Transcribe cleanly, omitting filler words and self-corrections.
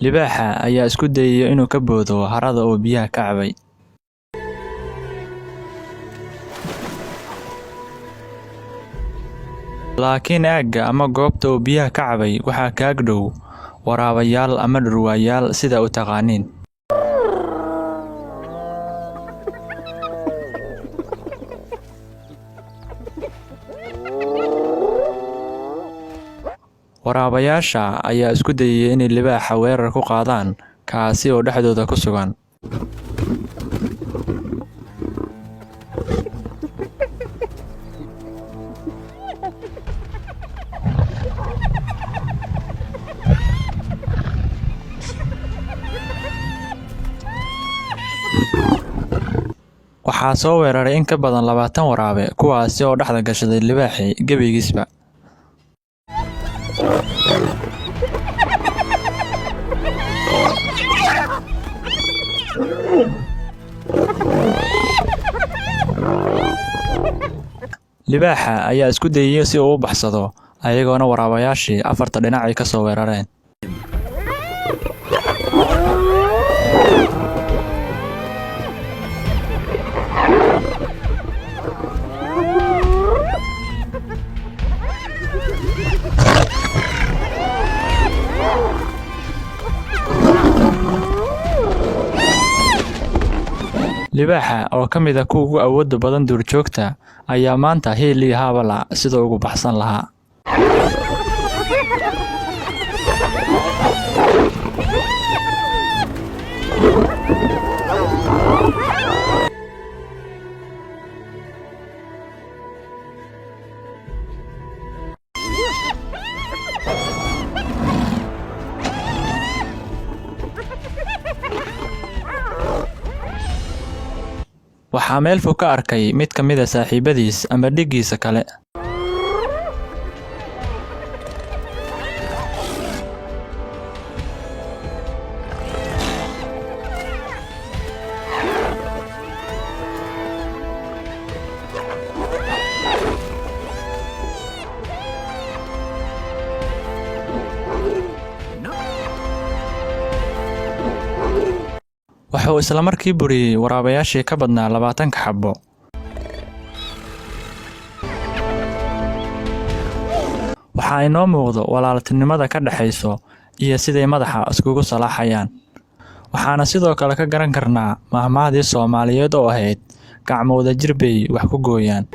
Libaaxa ayaa isku dayaya inuu ka boodo harada oo biyaha ka cabay. Laakiin aagga ama goobta uu biyaha ka cabay waxaa ka ag dhow waraabayaal ama dhurwaayaal sida u taqaaniin. Waraabayaasha ayaa isku dayaya inay libaaxa weerar ku qaadaan, kaasi oo dhexdooda ku sugan. Waxaa soo weeraray in ka badan 20 waraabe, kuwaasi oo dhexda gashaday libaaxii gebigiisba. Libaaxa ayaa isku dayaya si uu u baxsado, ayagoona waraabayaashii afarta dhinac ay ka soo weerareen. Libaaxa oo ka mid ah kuwa ugu awoodda badan duurjoogta ayaa maanta heel iyo haaba la sida ugu baxsan lahaa. Waxaa meel fog ka arkay mid ka mid ah saaxiibadiis ama dhiggiisa kale. Wuxuu isla markii buriyey waraabayaashii ka badnaa 20-ka xabbo. Waxaa inoo muuqdo walaaltinimada ka dhaxayso iyo siday madaxa iskugu salaaxayaan. Waxaana sidoo kale ka garan karnaa mahmaahdii Soomaaliyeed oo ahayd gacmo wadajir bay wax ku gooyaan.